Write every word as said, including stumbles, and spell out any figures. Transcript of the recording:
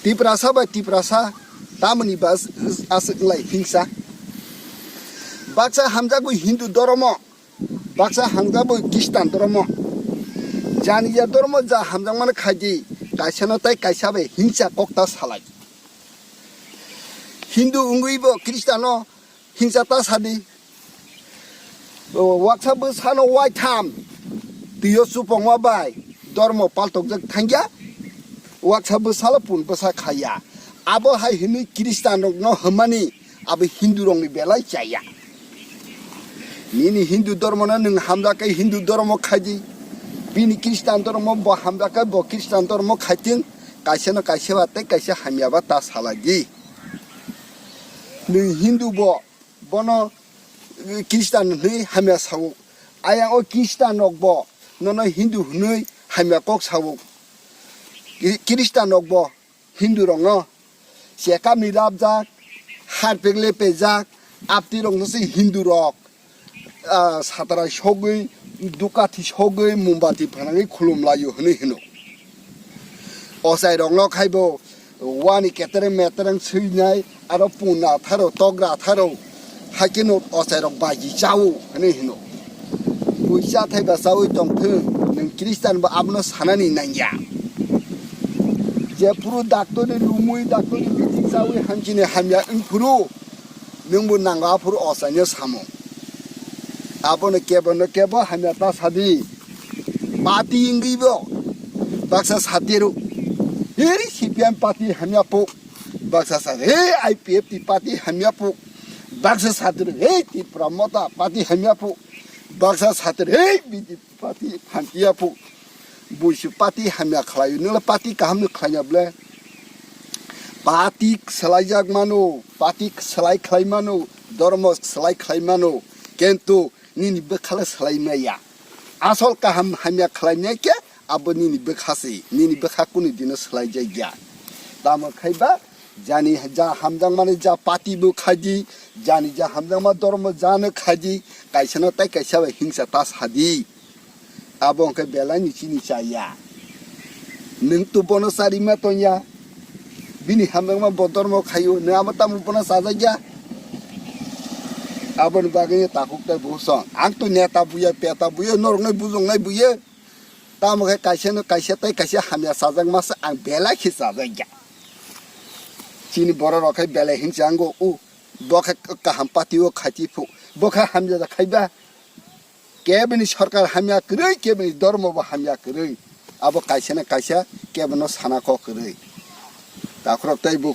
Tiprasa bai Tiprasa tamoni bas aswk lai hingsa. Baksa hamjakgo Hindu doromo, baksa hamjakgo Khristan doromo. Jani ja doromo ja hamjakmano khaidi, kaisano tai kaisa bai hingsa kok ta salai. Hindu wngwi bo Khristano hingsa ta sadi. O, waksa bwsano waitham twiyo chupongma bai dormo paltokjak thangya. Waksa bwsalo pun bwsa khaya. Abo hai hwnwi Khristanrokno hwnmani abo Hindurokni belai chaya. Nini Hindu dormono nwng hamjakhe Hindu dormo khaidi. Bini Khristan dormo bo hamjakhe bo Khristan dormo khaithwng. Kaisano kaisa ba tei kaisa hamya ba ta salai di. Nwng Hindu bo bono, eh, Khristan hwnwi hamya sao. Ayang o Khristan rok bo nono Hindu hwnwi hamya kok sao. Khri-, Khristan rok bo Hindu rokno chekamni labjak, harpek lepejak, apti rokno se Hindu rok, ah, satrai sogwi, dukathi sogwi, mombati phanangwi khulum laio hwnwi hino. Ochai rokno khaibo wani ketereng metereng swinai, aro puna tharo, togra tharo, haikhe no ochai rok baji chao hwnwi hino. Buisa thaiba chawi tongthwng, nwng Khristan bo abono sanani nangya. Jephuru daktorni lumwi, daktorni bithi chawi hamchini hamya wngphuru, nwngbo nango aphuru ochaino samung. Abono kebono kebo hamya ta sadi. Party wngwi bo baksa satiro. Hiri C P M party hamya po. Baksa sadi. He I P F T party hamya po. Baksa satiro. He Tipra Motha party hamya po. Baksa satiro. He B J P party phantiya po. Buisu party hamya khlai. Nula party kaham ni khlai na ble. Party swlaijak mano, party swlai khlai mano, dormo swlai khlai mano, kintu nini bwkha le swlai maya. Asol kaham hamya khlai nai khe abo nini bwkha se, nini bwkha kunu dino swlai jak ya. Tamo khai ba jani ja hamjakmani ja party bo khai di, jani ja hamjakma dormo jano khai di, kaisa no tai kaisa bai hingsa ta sa di. Abo hwnkhe belai ni chini chaya. Nwng to bono charima tongya. Bini hamjakma bo dormo khaio. Nwng abo tamo bono chajakya. Aboni bagwi takhuk tai bo song. Ang to neta buya, peta buya, noroknai bujoknai buya. Tamo khe kaisa no kaisa tai kaisa hamya chajakma se ang belai khe chajakya. Chini borok rok khe belai hingsa ango u. Bo khe kaham party o khaiti phu. Bo khe hamya da khaiba. Kebini sorkar hamya kwrwi, kebini dormo bo hamya kwrwi. Abo kaisa na kaisa kebono sana kok kwrwi. Takhorok tei bo